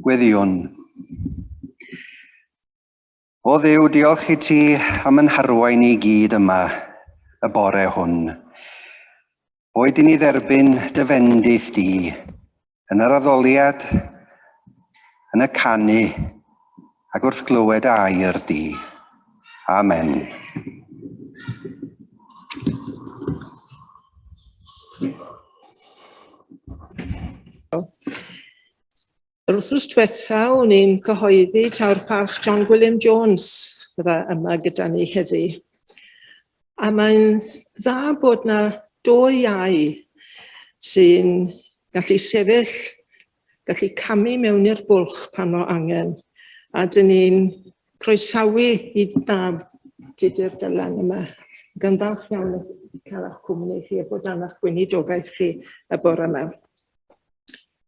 Gweddïwn. O Dduw, diolch i ti am yn harwain i gyd yma y bore hwn. Boed i ni dderbyn dy fendith di yn yr addoliad, yn y canu, ac wrth glywed air di. Amen. Yr wythnos diwetha, o'n i'n cyhoeddi taw'r parch John Gwilym Jones fydda yma gyda ni heddi. A mae'n dda bod na do iau sy'n gallu sefyll, gallu camu mewn i'r bwlch pan fo angen. A dyn ni'n croesawu i daf Tudur Dylan yma. Ac yn falch iawn o cael eich cwmni chi a bod dan eich gweinidogaeth chi y bore yma.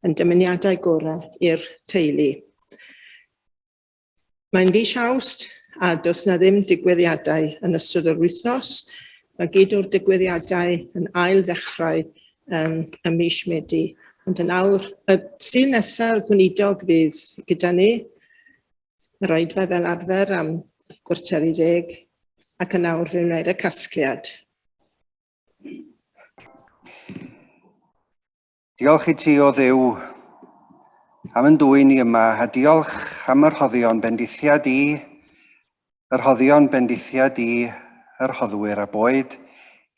Yn dymuniadau gorau i'r teulu. Mae'n fis Awst a does na ddim digwyddiadau yn ystod yr wythnos. Mae gyd o'r digwyddiadau yn ail ddechrau um, ym mis Medi. Ond yn awr, y Sul nesaf, y gweinidog fydd gyda ni, yr oedfa fel arfer am 9:45, ac yn awr fe wneir y casgliad. Diolch i ti, o Dduw, am yn dwyn i yma, a diolch am y rhoddion bendithiad i, y rhoddion bendithiad i, y rhoddwyr, a boed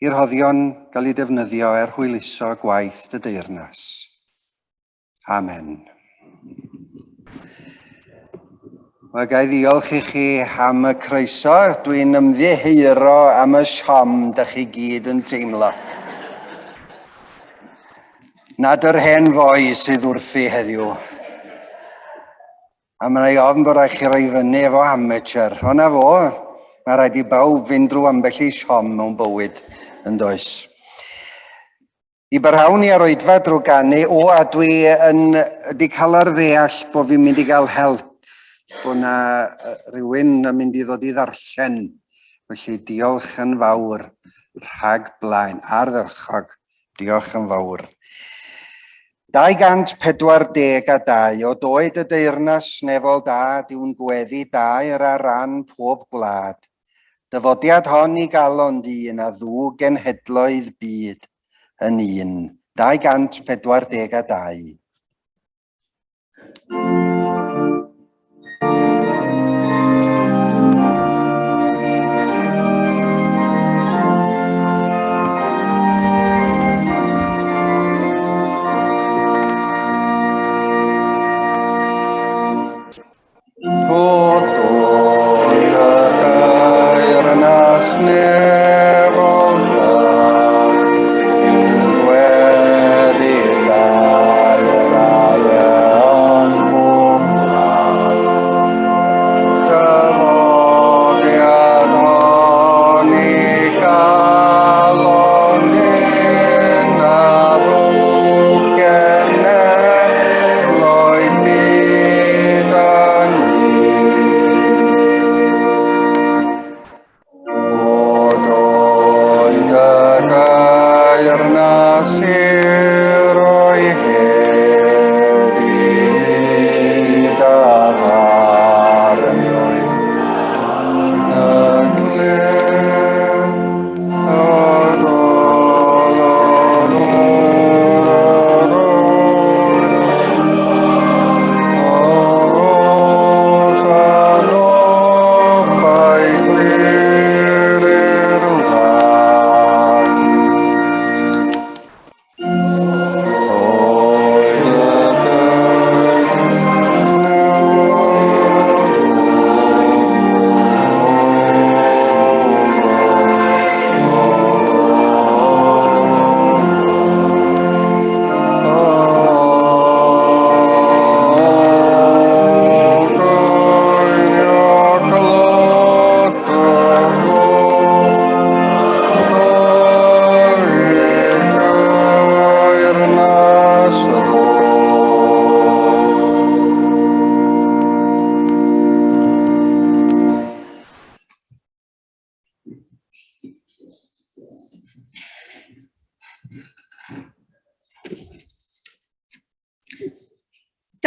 i'r rhoddion gael eu defnyddio er hwyluso gwaith dy deyrnas. Amen. Wel, ga i ddiolch i chi am y croeso. Dwi'n ymddiheuro am y siom da chi gyd yn teimlo. Nad yr hen foi sydd wrthi heddiw. A mae'n ei ofn bod rhaid chi roi fyny efo amateur. O na fo, mae rhaid i bawb fynd drwy ambell i siom mewn bywyd, yn does. I barhau ni ar oedfa drwy ganu, o, a dwi yn di cael ar ddeall bod fi'n mynd i gael help, bod na rhywun yn mynd i ddod i ddarllen. Felly diolch yn fawr rhag blaen, ardderchog. Diolch yn fawr. 242 o doed y deyrnas nefol dad yw'n gweddi daer ar ran pob gwlad. Dyfodiad hon i galon dyn a ddwg genhedloedd byd yn un. 242. O dod y deyrnas nefol dad, yw gweddi dair ar ran pob.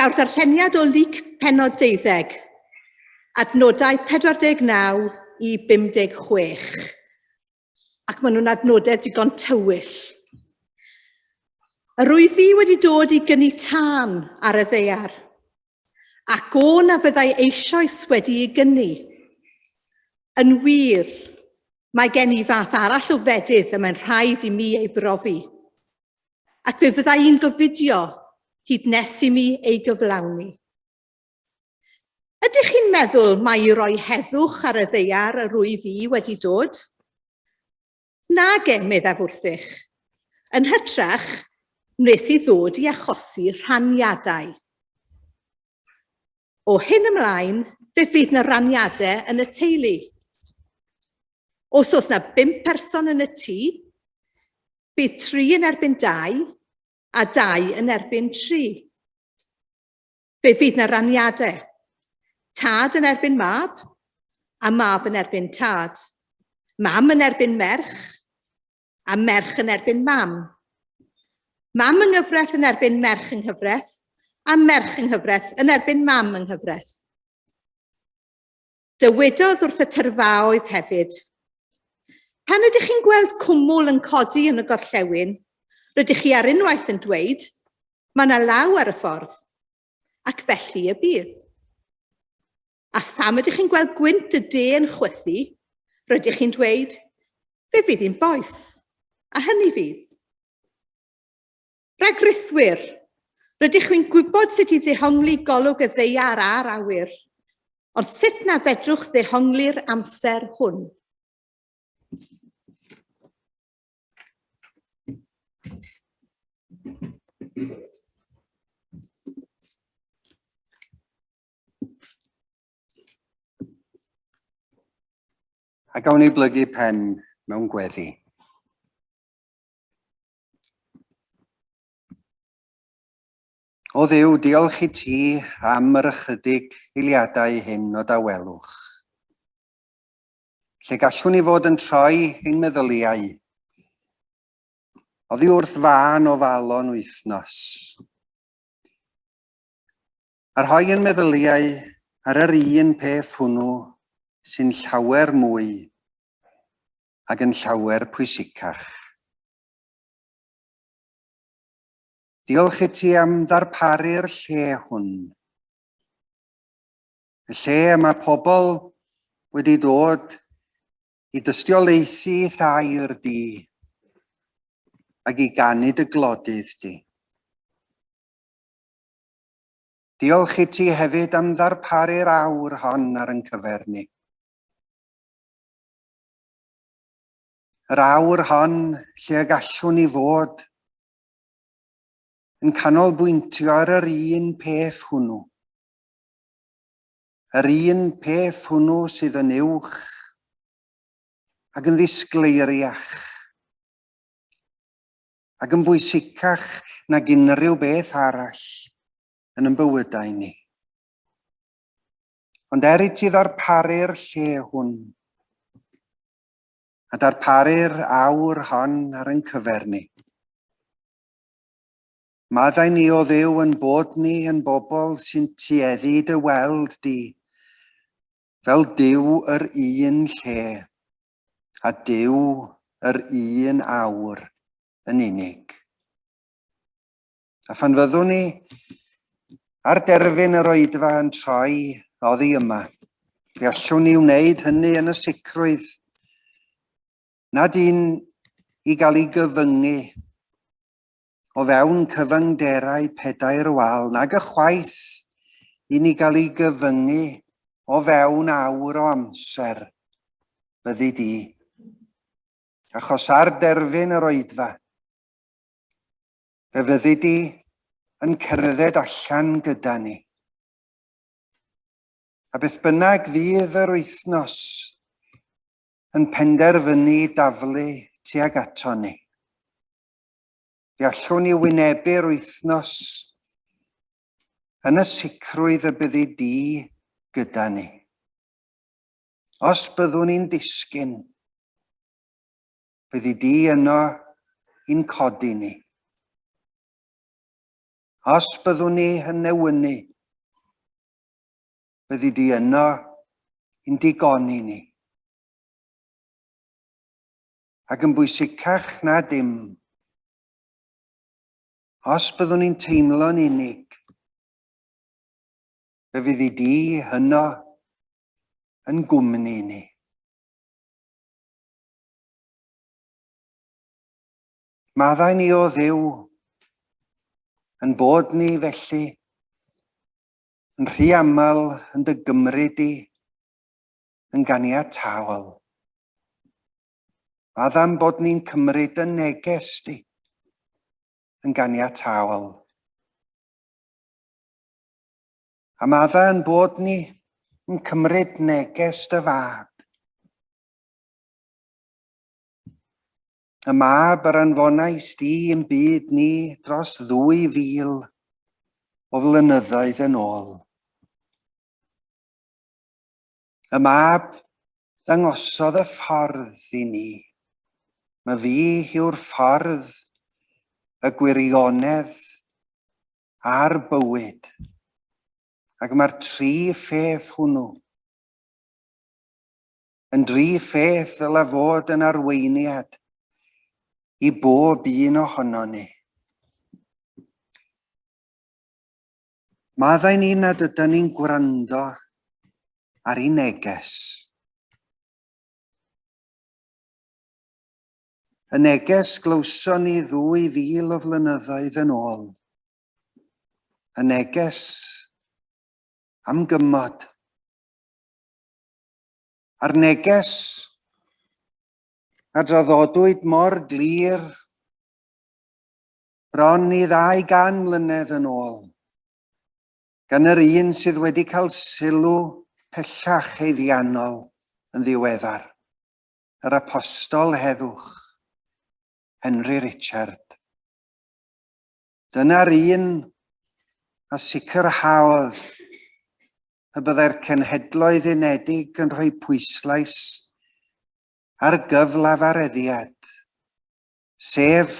Daw'r darlleniad o Luc pennod 12, adnodau 49 i 56, ac maen nhw'n adnodau digon tywyll. Yr wyf fi wedi dod i gynnu tân ar y ddaear, ac o na fyddai eisoes wedi ei gynnu. Yn wir, mae gen i fath arall o fedydd y mae'n rhaid i mi ei brofi. Ac fe fydda i'n gofidio hyd nes i mi ei gyflawni. Ydych chi'n meddwl mai i roi heddwch ar y ddaear yr wyf i wedi dod? Nage, meddaf wrthych. Yn hytrach, wnes i ddod i achosi rhaniadau. O hyn ymlaen, fe fydd 'na raniadau yn y teulu. Os oes 'na bump person yn y tŷ, bydd tri yn erbyn dau a dau yn erbyn tri. Fe fydd 'na raniadau. Tad yn erbyn mab a mab yn erbyn tad. Mam yn erbyn merch a merch yn erbyn mam. Mam yng nghyfraith yn erbyn merch yng nghyfraith, a merch yng nghyfraith yn erbyn mam yng nghyfraith. Dywedodd wrth y tyrfaoedd hefyd, Pan ydych chi'n gweld cwmwl yn codi yn y gorllewin, rydych chi ar unwaith yn dweud, mae yna law ar y ffordd, ac felly y bydd. A pham ydych chi'n gweld gwynt y de yn chwythu, rydych chi'n dweud, fe fydd hi'n boeth, a hynny fydd. Rhagrithwyr, rydych chi'n gwybod sut i ddehongli golwg y ddaear a'r awyr, ond sut na fedrwch ddehongli'r amser hwn? A gawn ni blygu pen mewn gweddi. O Dduw, diolch i ti am yr ychydig eiliadau hyn o dawelwch. Lle gallwn ni fod yn troi ein meddyliau oddi wrth fân o falon wythnos. A rhoi ein meddyliau ar yr un peth hwnnw sy'n llawer mwy ac yn llawer pwysicach. Diolch i ti am ddarparu'r lle hwn. Y lle y mae pobl wedi dod i dystiolaethu thair di ac i ganu dy glodydd di. Diolch i ti hefyd am ddarparu'r awr hon ar yn cyfer ni. Yr awr hon lle y gallwn ni fod yn canolbwyntio ar yr un peth hwnnw. Yr un peth hwnnw sydd yn uwch ac yn ddisgleiriach ac yn bwysicach nag unrhyw beth arall yn yn bywydau ni. Ond er i ti ddarparu'r lle hwn, a darparu'r awr hon ar ein cyfer ni, maddau ni o Dduw yn bod ni yn bobl sy'n tueddu dy weld di fel Duw yr un lle a Duw yr un awr yn unig. A phan fyddwn ni ar derfyn yr oedfa yn troi oddi yma, fe allwn ni wneud hynny yn y sicrwydd nad un i gael ei gyfyngu o fewn cyfyngderau pedair wal, nag ychwaith i ni gael ei gyfyngu o fewn awr o amser, fyddi di. Achos ar derfyn yr oedfa, fe fyddi di yn cerdded allan gyda ni. A beth bynnag fydd yr wythnos yn penderfynu daflu tuag ato ni. Fe allwn ni wynebu'r wythnos yn y sicrwydd y byddi di gyda ni. Os byddwn ni'n disgyn, byddi di yno i'n codi ni. Os byddwn ni yn newynu, byddi di yno i'n digoni ni. Ac yn bwysicach na dim, os byddwn ni'n teimlo'n unig, fe fyddi di yno yn gwmni ni. Maddau ni o Dduw, yn bod ni felly, yn rhy aml yn dy gymryd di, yn ganiataol. Maddau'n bod ni'n cymryd y neges di, yn ganiataol. A maddau yn bod ni yn cymryd neges dy fab. Y mab yr anfonais di i'n byd ni dros 2000 o flynyddoedd yn ôl. Y mab ddangosodd y ffordd i ni. Mae fi yw'r ffordd, y gwirionedd a'r bywyd. Ac mae'r tri pheth hwnnw yn dri pheth ddylai fod yn arweiniad i bob un ohono ni. Maddau ni nad ydyn ni'n gwrando ar ei neges. Y neges glywson ni 2000 o flynyddoedd yn ôl. Y neges am gymod. A'r neges a draddodwyd mor glir bron i 200 mlynedd yn ôl, gan yr un sydd wedi cael sylw pellach ei ddianol yn ddiweddar, yr apostol heddwch, Henry Richard. Dyna'r un a sicrhaodd y byddai'r Cenhedloedd Unedig yn rhoi pwyslais ar gyflafareddiad, sef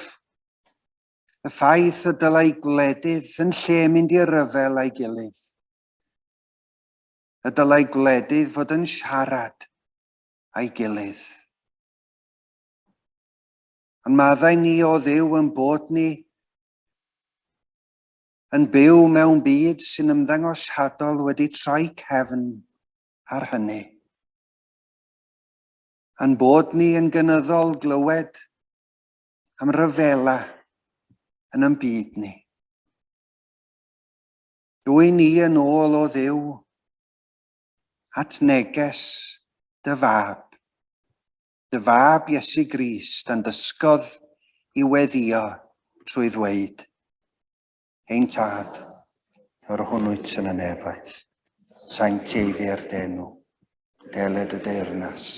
y ffaith y dylai gwledydd yn lle mynd i ryfel â'i gilydd, y dylai gwledydd fod yn siarad â'i gilydd. Ond maddau ni o Dduw yn bod ni yn byw mewn byd sy'n ymddangosiadol wedi troi cefn ar hynny. A'n bod ni yn gynyddol glywed am ryfela yn yn byd ni. Dwy ni yn ôl o Dduw at neges dy fab, dy fab Iesu Grist a'n dysgodd i weddio trwy ddweud, Ein Tad, yr hwn wyt yn y nefoedd, sancteiddier dy enw, deled y deyrnas,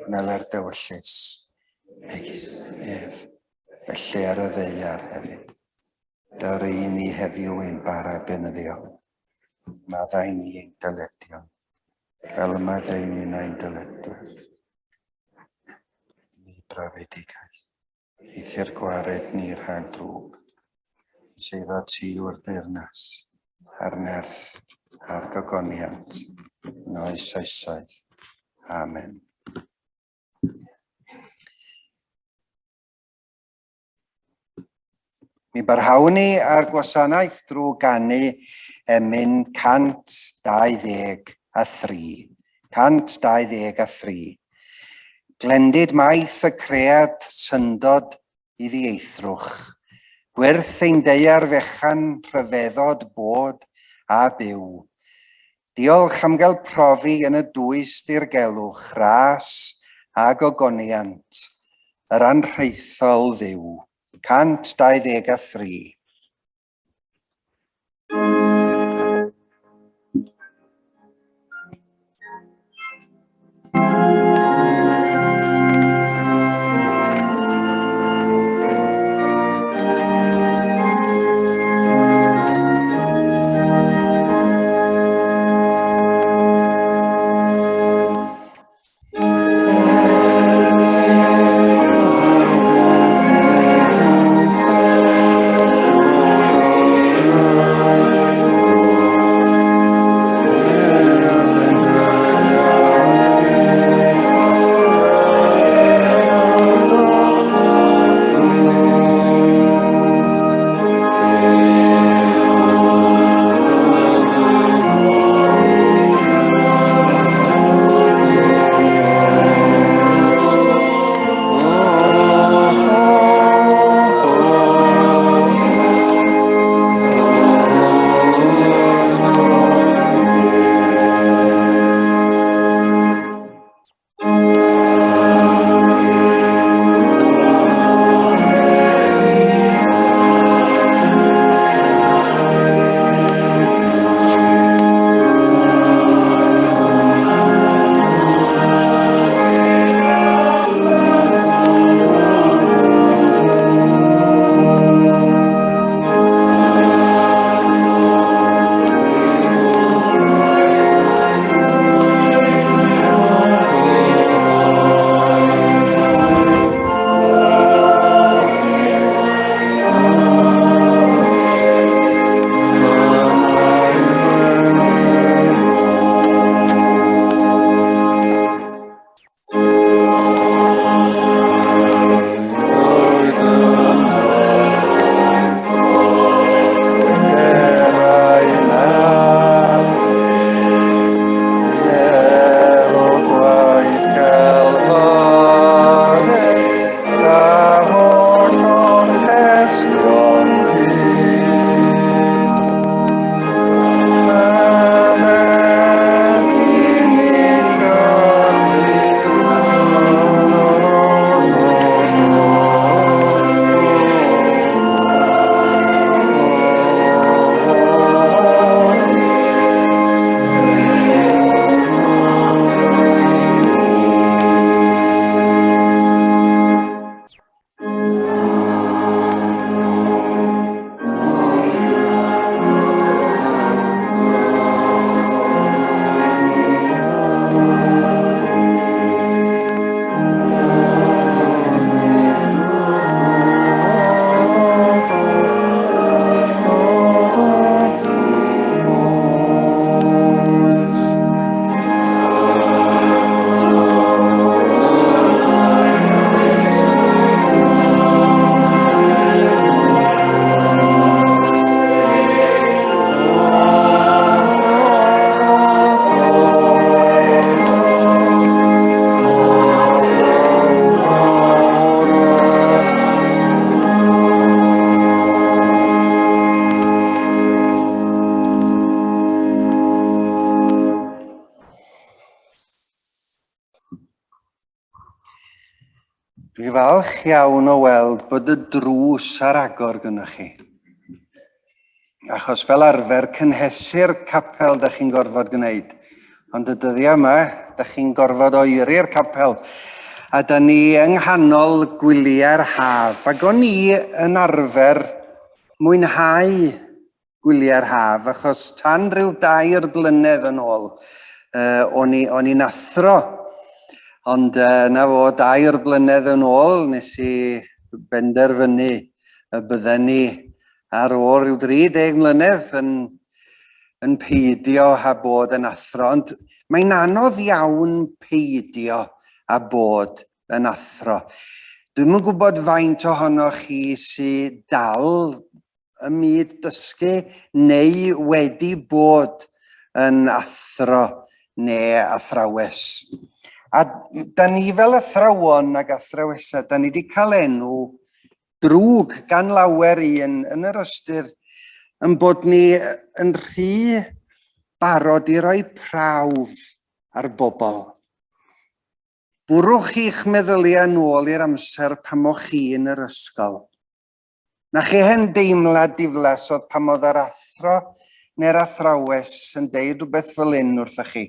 wneler dewyllys, megis ef, felly ar y ddaear hefyd. Dyr i ni heddiw ein bara beunyddiol. Maddau ni ein dyledion, fel y maddeu ni'n ein dyledwyr. Ni brafedigaeth. Eithr gwared ni rhag drwg. Seiddo ti yw'r deyrnas, a'r nerth, a'r gogoniant, yn oes oesoedd. Amen. Mi barhawn ni â'r gwasanaeth drwy ganu emyn 123. 123. Glendid maith y cread syndod i ddieithrwch. Gwyrth ein daear fechan rhyfeddod bod a byw. Diolch am gael profi yn y dwys ddirgelwch ras a gogoniant yr anrhaethol Dduw. 123. falch iawn o weld bod y drws ar agor gynnoch chi. Achos fel arfer cynhesu'r capel da chi'n gorfod gwneud. Ond y dyddiau yma, da chi'n gorfod oeri'r capel. A da ni yng nghanol gwyliau'r haf. Ac o'n i yn arfer mwynhau gwyliau'r haf, achos tan rhyw dair blynedd yn ôl, uh, o'n i'n athro. Ond uh, na fo, dair blynedd yn ôl, nes i benderfynu y bydden ni ar ôl rhyw 30 mlynedd yn, yn peidio â bod yn athro. Ond mae'n anodd iawn peidio â bod yn athro. Dwi'm yn gwybod faint ohonoch chi sydd dal ym myd dysgu neu wedi bod yn athro neu athrawes. A da ni fel athrawon ac athrawesau, da ni wedi cael enw drwg gan lawer un yn yr ystyr yn bod ni yn rhy barod i roi prawf ar bobl. Bwrwch chi'ch meddyliau nôl i'r amser pan o'ch chi yn yr ysgol. Na chi hen deimlad diflas oedd pan oedd yr athro neu'r athrawes yn deud rhywbeth fel hyn wrthych chi.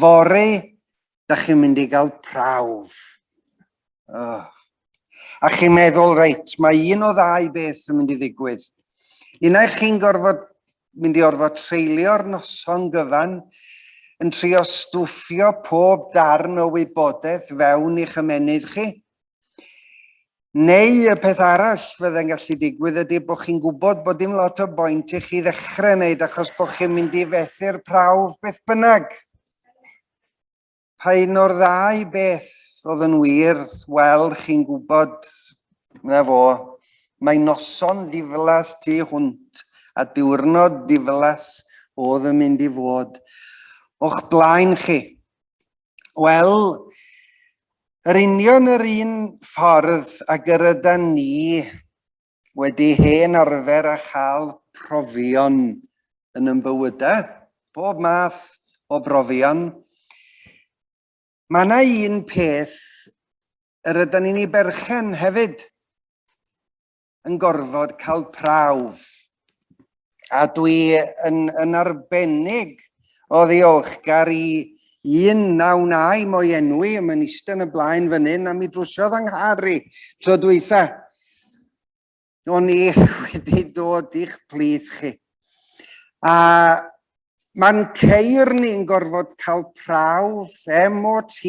Fory, da chi'n mynd i gael prawf. Oh. A chi'n meddwl, reit, mae un o ddau beth yn mynd i ddigwydd. Unai chi'n gorfod mynd i orfod treulio'r noson gyfan yn trio stwffio pob darn o wybodaeth fewn i'ch ymennydd chi, Neu y peth arall fydde'n gallu digwydd ydy bod chi'n gwybod bod dim lot o boint i chi ddechrau wneud achos bod chi'n mynd i fethu'r prawf beth bynnag. Pa un o'r ddau beth oedd yn wir? Wel, chi'n gwybod, na fo, mae noson ddiflas tu hwnt a diwrnod diflas oedd yn mynd i fod o'ch blaen chi. Wel, yr union yr un ffordd ag yr ydan ni wedi hen arfer a chael profion yn yn bywydau, pob math o brofion. Mae yna un peth yr ydan ni'n ei berchen hefyd. yn gorfod cael prawf. A dwi yn, yn arbennig o ddiolchgar i un na wnai mo'i enwi, mae'n eistedd yn y blaen fan hyn, a mi drwsiodd yng nghar i tro dwytha. O'n i wedi dod i'ch plith chi. A mae'n ceir ni'n gorfod cael prawf MOT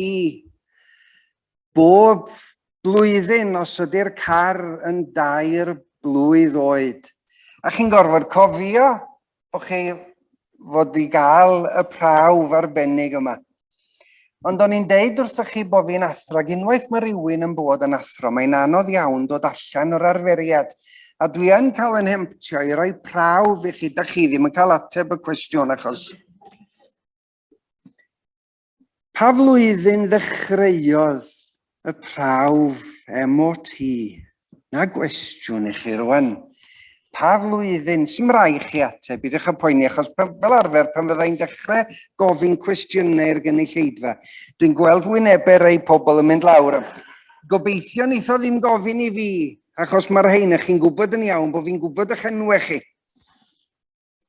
bob blwyddyn os ydy'r car yn dair blwydd oed. A chi'n gorfod cofio bod chi fod i gael y prawf arbennig yma. Ond o'n i'n deud wrthych chi bod fi'n athro, ac unwaith mae rhywun yn bod yn athro, mae'n anodd iawn dod allan o'r arferiad. A dwi yn cael yn hemptio i roi prawf i chi, da chi ddim yn cael ateb y cwestiwn achos Pa flwyddyn ddechreuodd y prawf MOT? Na gwestiwn i chi rwan. Pa flwyddyn? Sym rai chi ateb, bydych yn poeni, achos fel arfer pan fydda i'n dechrau gofyn cwestiynau i'r gynulleidfa, dwi'n gweld wynebau rhai pobl yn mynd lawr. Gobeithio neith o ddim gofyn i fi, achos mae'r rhain, a chi'n gwybod yn iawn bod fi'n gwybod eich enwau chi.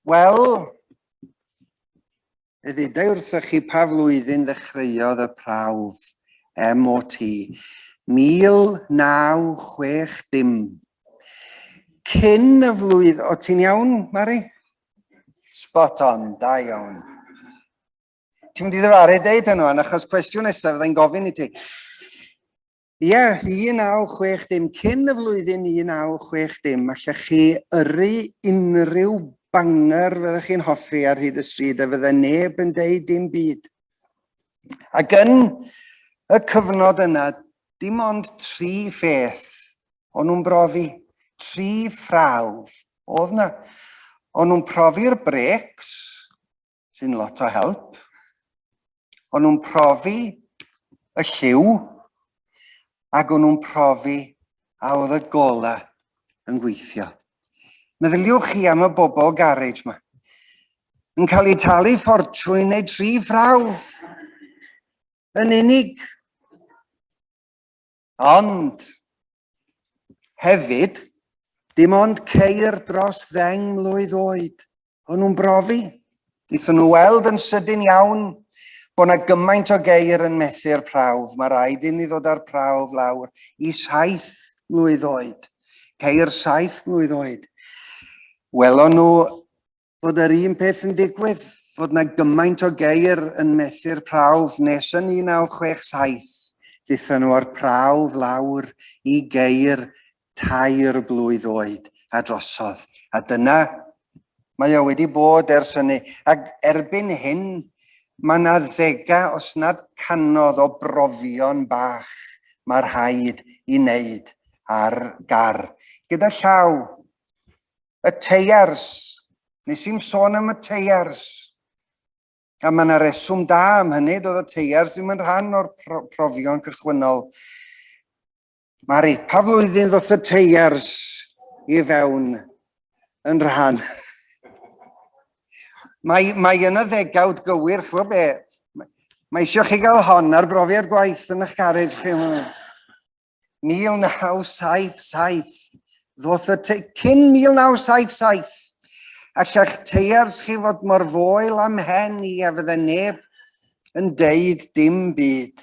Wel, fe ddudai wrthych chi pa flwyddyn ddechreuodd y prawf MOT. 1960. Cyn y flwydd... O, ti'n iawn, Mari? Spot on, da iawn. Ti'n mynd i ddyfaru deud hynny, achos cwestiwn nesaf fyddai'n gofyn i ti. Ie, 1960, cyn y flwyddyn 1960, allech chi yrru unrhyw banger fyddech chi'n hoffi ar hyd y stryd a fydde neb yn deud dim byd. Ac yn y cyfnod yna, dim ond tri pheth o'n nhw'n brofi, tri phrawf oedd na. O'n nhw'n profi'r brêcs, sy'n lot o help. O'n nhw'n profi y lliw, ac o'n nhw'n profi a oedd y gola yn gweithio. Meddyliwch chi am y bobl garej ma. Yn cael eu talu ffortiwn neu tri phrawf yn unig. Ond, hefyd, dim ond ceir dros ddeng mlwydd oed o'n nhw'n brofi. Wnaethon nhw weld yn sydyn iawn bod yna gymaint o geir yn methu'r prawf. Mae rhaid i ni ddod â'r prawf lawr i saith mlwydd oed. Ceir saith mlwydd oed. Welon nhw fod yr un peth yn digwydd, fod yna gymaint o geir yn methu'r prawf nes yn 1967, ddaethon nhw â'r prawf lawr i geir tair blwydd oed a drosodd. A dyna mae o wedi bod ers hynny. Ac erbyn hyn, mae yna ddegau, os nad canodd o brofion bach mae rhaid i wneud ar gar. Gyda llaw, Y teiars. Nes i'm sôn am y teiars. A mae yna reswm da am hynny, doedd y teiars ddim yn rhan o'r pro profion cychwynnol. Mari, pa flwyddyn ddoth y teiars i fewn yn rhan? Mae, mae yn y ddegawd gywir, ch'bo be, mae eisiau chi gael hon ar brofiad gwaith yn eich garej chi. 1977, ddoth y te, cyn 1977, alla'ch teiars chi fod mor foel am hen i a fydde neb yn deud dim byd.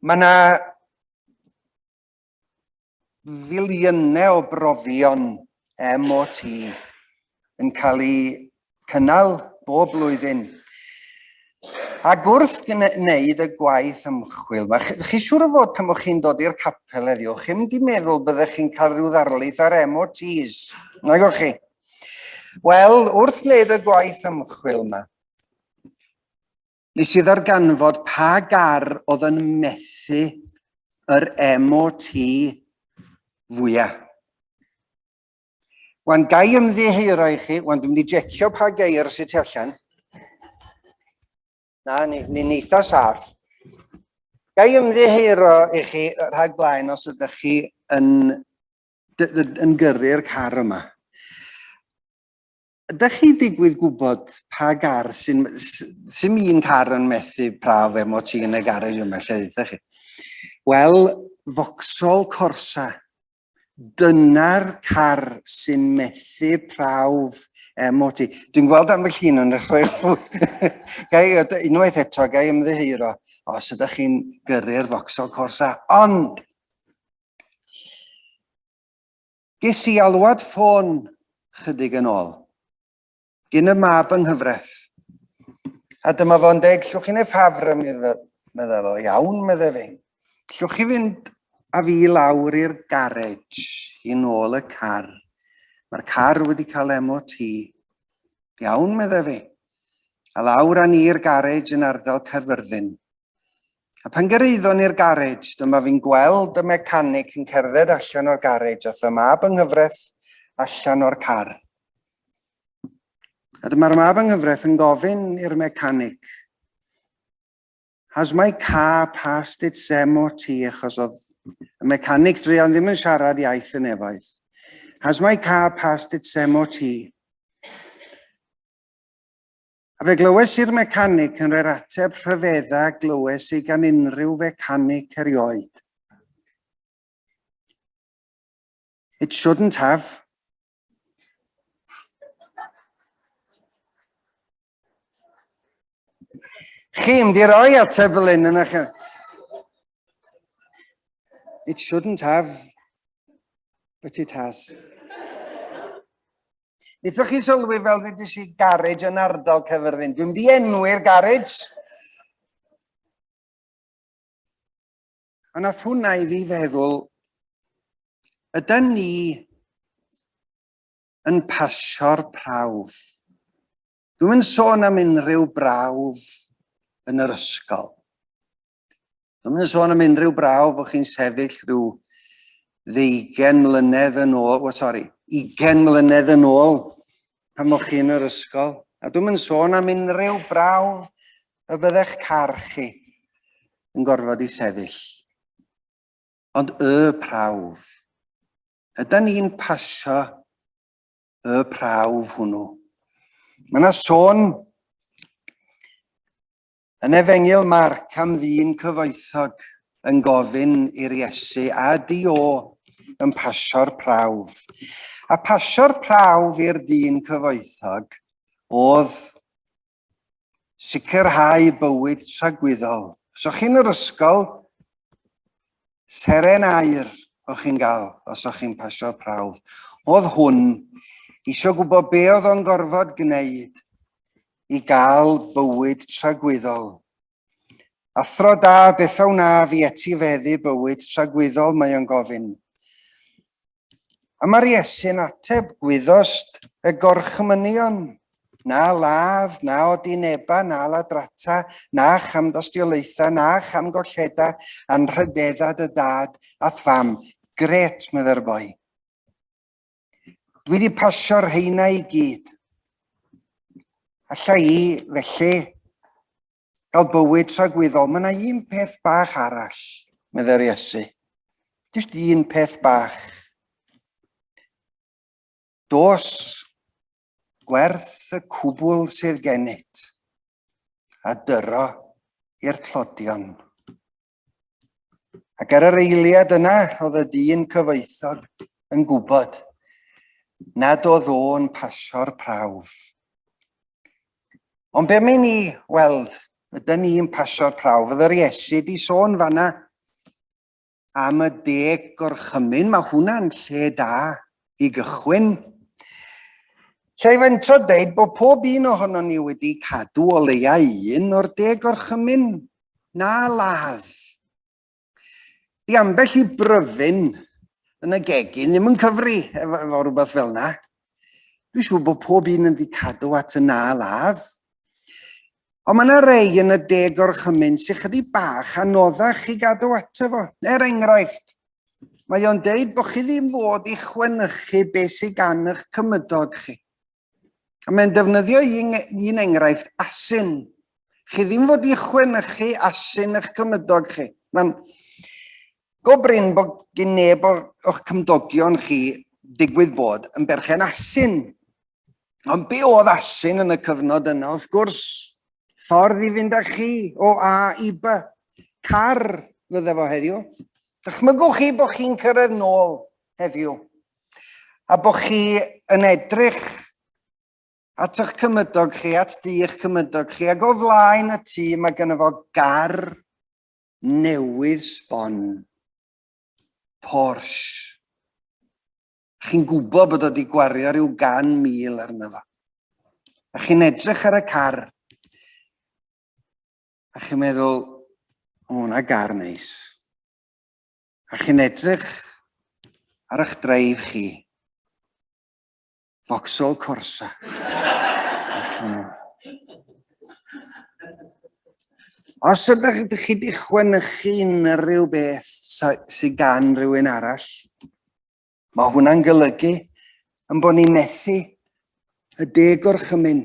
Mae yna filiynau o brofion MOT yn cael eu cynnal bob blwyddyn. Ac wrth gwneud y gwaith ymchwil, mae chi, chi siŵr o fod pan bod chi'n dod i'r capel heddiw, chi'n mynd i meddwl byddech chi'n cael rhyw ddarlith ar MOTs. Nag o'ch chi? Wel, wrth wneud y gwaith ymchwil yma, nes i ddarganfod pa gar oedd yn methu yr MOT fwyaf. Wan, gai ymddiheuro i chi, wan dwi'n mynd i jecio pa geir sydd tu allan. Na, ni'n ni eitha saff. Gai ymddiheuro i chi rhag blaen os ydych chi yn, yn gyrru'r car yma. Ydych chi digwydd gwybod pa gar sy'n... Sy'n un car yn methu prawf MOT yn y garej yma, lle ddeitha chi? Wel, Vauxhall Corsa. Dyna'r car sy'n methu prawf MOT. Dwi'n gweld ambell un yn dechrau... Gai, unwaith eto, gai ymddiheuro os ydych chi'n gyrru'r Vauxhall Corsa. Ond, ges i alwad ffôn chydig yn ôl. Gyn y mab yng nghyfraith. A dyma fo'n dweud, llwch chi'n ei ffafr am mi, medda fo, iawn, medde fi. Llwch chi fynd a fi lawr i'r garej i nôl y car. Mae'r car wedi cael MOT. Iawn, medde fi. A lawr â ni i'r garej yn ardal Caerfyrddin. A pan gyrhaeddon ni'r garej, dyma fi'n gweld y mecanic yn cerdded allan o'r garej a y mab yng nghyfraith allan o'r car. A dyma'r mab yng nghyfraith yn gofyn i'r mecanic, Has my car passed its MOT? Achos oedd y mecanic druan ddim yn siarad iaith y nefoedd. Has my car passed its MOT? A fe glywes i'r mecanic yn rhoi'r ateb rhyfedda glywes i gan unrhyw fecanic erioed. It shouldn't have. Chi mynd i roi ateb fel hyn yn eich... It shouldn't have, but it has. Wnaethoch chi sylwi fel ddeudais i garej yn ardal Caerfyrddin? Dwi'n mynd i enwi'r garej. A nath hwnna i fi feddwl, ydy ni yn pasio'r prawf? Dwi'n mynd sôn am unrhyw brawf yn yr ysgol. Dwi'n mynd sôn am unrhyw brawf o'ch chi'n sefyll rhyw ddeugen mlynedd yn ôl, well, sorry, ugen mlynedd yn ôl pan o'ch chi yn yr ysgol. A dwi'n mynd sôn am unrhyw brawf y byddech car chi yn gorfod i sefyll. Ond y prawf. Ydy ni'n pasio y prawf hwnnw? Mae yna sôn Yn Efengyl Marc am ddyn cyfoethog. yn gofyn i'r Iesu a di o yn pasio'r prawf. A pasio'r prawf i'r dyn cyfoethog oedd sicrhau bywyd tragwyddol. Os o'ch chi'n yr ysgol, seren aur o'ch chi'n gael os o'ch chi'n pasio'r prawf. Oedd hwn eisiau gwybod be oedd o'n gorfod gwneud i gael bywyd tragwyddol. Athro da, beth a wnaf i etifeddu bywyd tragwyddol, mae o'n gofyn. A mae'r Iesu'n ateb, gwyddost y gorchmynion, na ladd, na odineba, na ladrata, na chamdostiolaetha, na chamgolleda, anrhydedda dy dad a'th fam. Gret, meddai'r boi. Dwi wedi pasio'r rheina i gyd. Alla i, felly, gael bywyd tragwyddol. Mae yna un peth bach arall, meddai'r Iesu. Jyst un peth bach. Dos, gwerth y cwbl sydd gennyt, a dyro i'r tlodion. Ac ar yr eiliad yna, oedd y dyn cyfoethog yn gwybod nad oedd o'n pasio'r prawf. Ond be mae'n ni weld, ydyn ni'n pasio'r prawf? Oedd yr Iesu di sôn fanna am y deg gorchymyn, mae hwnna'n lle da i gychwyn. Lle i fentro deud bod pob un ohonon ni wedi cadw o leia un o'r deg gorchymyn. Na ladd. Di ambell i bryfyn yn y gegin ddim yn cyfri efo, efo rhywbeth fel yna. Dwi'n siŵr bod pob un yn di cadw at y na ladd. Ond mae yna rei yn y deg gorchymyn sy'n chydig bach anoddach i gadw ato fo. Er enghraifft, mae o'n deud bod chi ddim fod i chwenychu beth sydd gan eich cymydog chi. A mae'n defnyddio un, un enghraifft, asyn. Chi ddim fod i chwenychu asyn eich cymydog chi. Mae'n go brin bod gen neb o'ch cymdogion chi digwydd bod yn berchen asyn. Ond be oedd asyn yn y cyfnod yna, wrth gwrs, ffordd i fynd â chi o A i B. Car fydde fo heddiw. Dychmygwch chi bod chi'n cyrraedd nôl heddiw a bod chi yn edrych at eich cymydog chi, at dŷ eich cymydog chi, ac o flaen y tŷ mae gynno fo gar newydd sbon, Porsche. Chi'n gwybod bod o wedi gwario rhyw 100,000 arno fo. A chi'n edrych ar y car, a chi'n meddwl, o, na gar neis. A chi'n edrych ar eich dreif chi. Vauxhall Corsa. Os ydych chi wedi chwenychu unrhyw beth sydd gan rhywun arall, mae hwnna'n golygu yn bod ni'n methu y deg gorchymyn.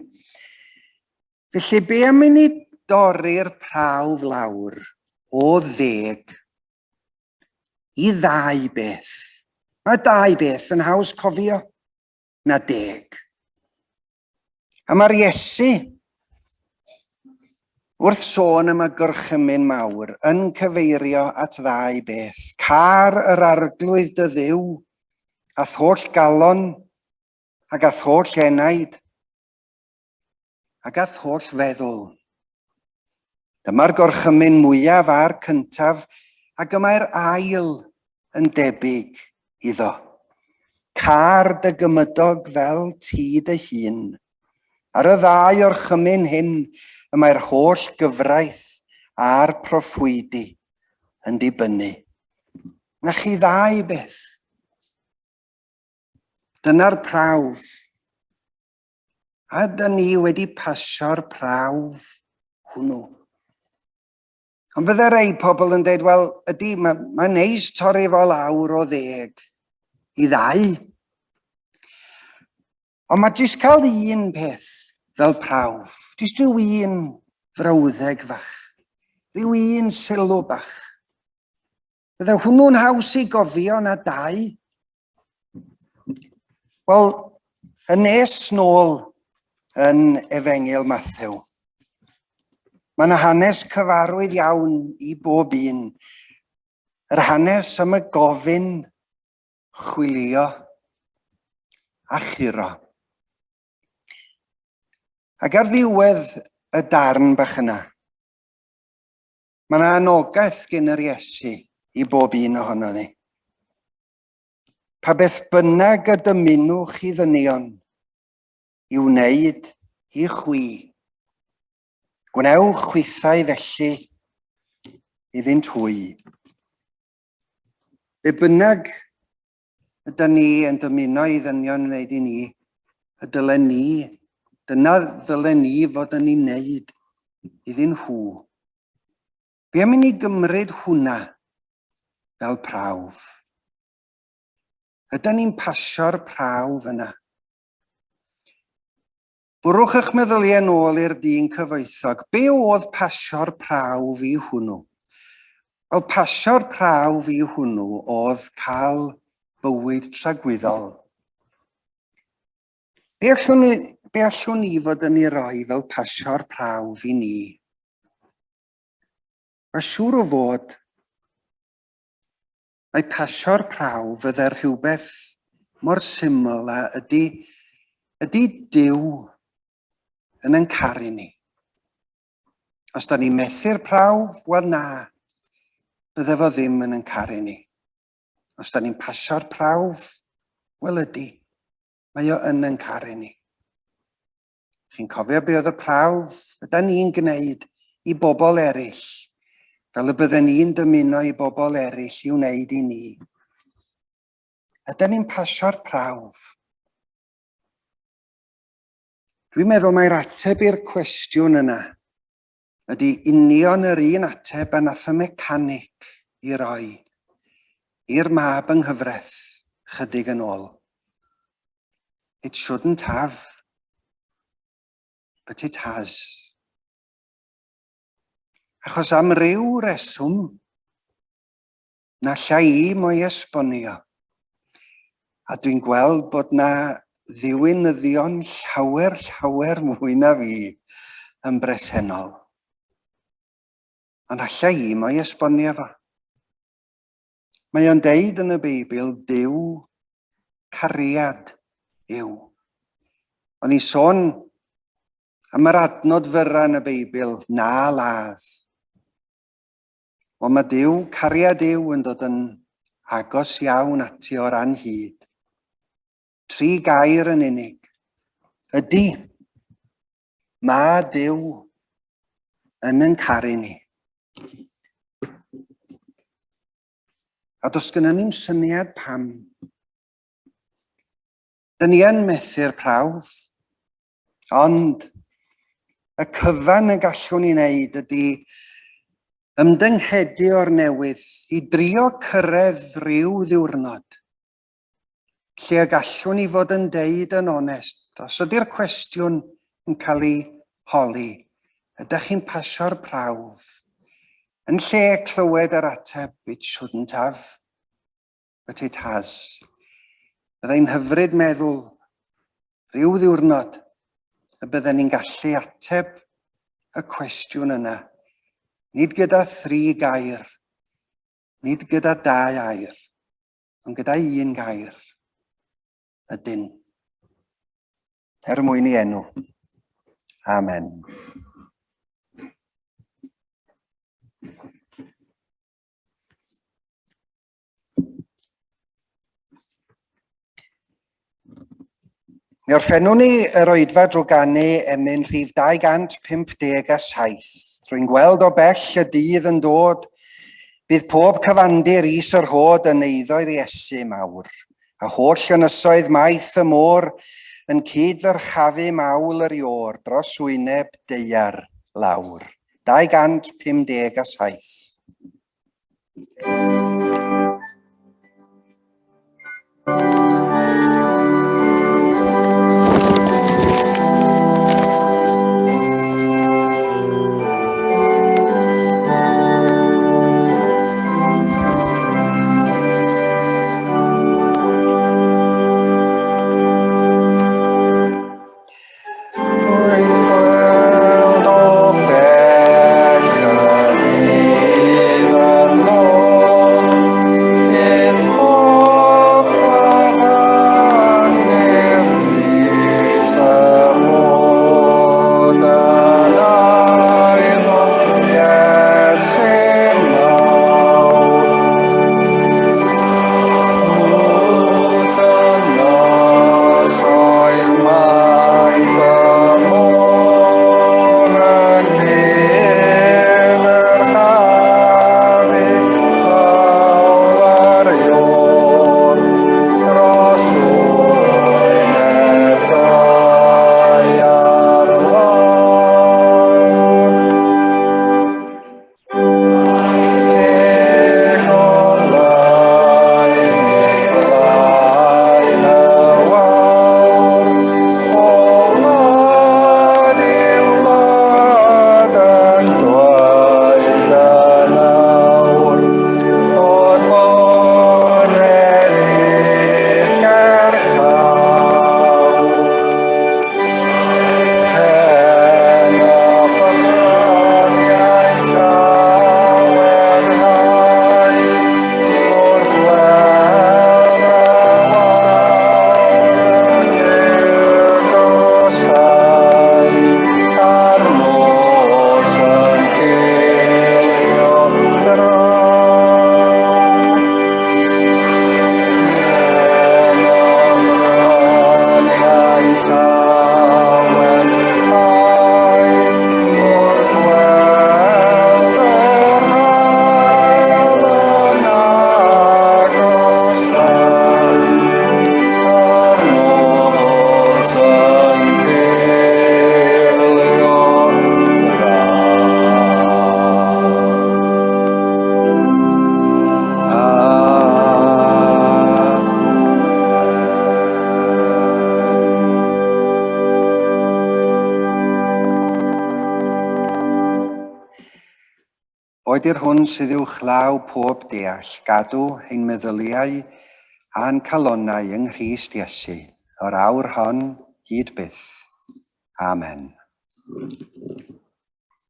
Felly be am i ni dorri'r prawf lawr o ddeg i ddau beth? Mae dau beth yn haws cofio na deg. A mae'r Iesu, wrth sôn am y gorchymyn mawr, yn cyfeirio at ddau beth. Car yr arglwydd dy ddiw, a'th holl galon, ac a'th holl enaid, ac a'th holl feddwl. Dyma'r gorchymyn mwyaf a'r cyntaf, ac y mae'r ail yn debyg iddo. Car dy gymydog fel ti dy hun. Ar y ddau orchymyn hyn y mae'r holl gyfraith a'r proffwydi yn dibynnu. Na chi ddau beth. Dyna'r prawf. A da ni wedi pasio'r prawf hwnnw. Ond bydde rei pobl yn dweud, wel, ydy, mae ma neis torri fo lawr o ddeg i ddau. Ond mae jyst cael un peth fel prawf, jyst rhyw un frawddeg fach, rhyw un sylw bach. Bydde hwnnw'n haws i gofio na dau. Wel, yn nes nôl yn Efengyl Mathew, mae yna hanes cyfarwydd iawn i bob un. Yr hanes am y gofyn, chwilio a churo. Ac ar ddiwedd y darn bach yna, mae yna anogaeth gen yr Iesu i bob un ohono ni. Pa beth bynnag y dymunwch i ddynion i wneud i chwi, gwnewch chwithau felly iddynt hwy. Be bynnag ydy ni yn dymuno i ddynion wneud i ni, y dylen ni, dyna ddylen ni fod yn ei wneud iddyn nhw. Be am i ni gymryd hwnna fel prawf? Ydy ni'n pasio'r prawf yna? Bwrwch eich meddyliau nôl i'r dyn cyfoethog. Be oedd pasio'r prawf i hwnnw? Wel, pasio'r prawf i hwnnw oedd cael bywyd tragwyddol. Be allwn ni, be allwn ni fod yn ei roi fel pasio'r prawf i ni? Mae siŵr o fod Mae pasio'r prawf fydde rhywbeth mor syml a ydy, ydy Duw yn yn caru ni. Os da ni'n methu'r prawf, wel na, bydde fo ddim yn yn caru ni. Os da ni'n pasio'r prawf, wel ydy, mae o yn yn caru ni. Chi'n cofio be oedd y prawf yda ni'n gwneud i bobl eraill, fel y bydden ni'n dymuno i bobl eraill i wneud i ni. Yda ni'n pasio'r prawf? Dwi'n meddwl mai'r ateb i'r cwestiwn yna ydy union yr un ateb a nath y mecanic i roi i'r mab yng nghyfraith chydig yn ôl. It shouldn't have, but it has. Achos am ryw reswm, na lla i mo'i esbonio. A dwi'n gweld bod na ddiwinyddion llawer, llawer mwy na fi yn bresennol. Ond alla i mo'i esbonio fo. Mae o'n deud yn y Beibl, Duw cariad yw. O'n i'n sôn am yr adnod fyra yn y Beibl, na ladd. Wel, mae Duw, cariad yw yn dod yn agos iawn ati o ran hyd. Tri gair yn unig. Ydy, mae Duw yn yn caru ni. A does gynnon ni'm syniad pam. Dyn ni yn methu'r prawf, ond y cyfan y gallwn ni wneud ydy ymdynghedu o'r newydd i drio cyrraedd rhyw ddiwrnod lle y gallwn ni fod yn deud yn onest, os ydy'r cwestiwn yn cael ei holi, ydych chi'n pasio'r prawf? Yn lle clywed yr ateb, it shouldn't have, but it has. Byddai'n hyfryd meddwl rhyw ddiwrnod y bydden ni'n gallu ateb y cwestiwn yna, nid gyda thri gair, nid gyda dau air, ond gyda un gair, ydyn. Er mwyn i enw. Amen. Mi orffennwn ni yr oedfa drwy ganu emyn rhif 257. Rwy'n gweld o bell y dydd yn dod, bydd pob cyfandir is yr hod yn eiddo i'r Iesu mawr, a holl ynysoedd maith y môr yn cyd-ddyrchafu mawl yr iôr dros wyneb daear lawr. 257. Rwy'n gweld o bell y dydd yn dod. Boed i'r hwn sydd uwchlaw pob deall gadw ein meddyliau a'n calonnau yng Nghrist Iesu, o'r awr hon hyd byth. Amen.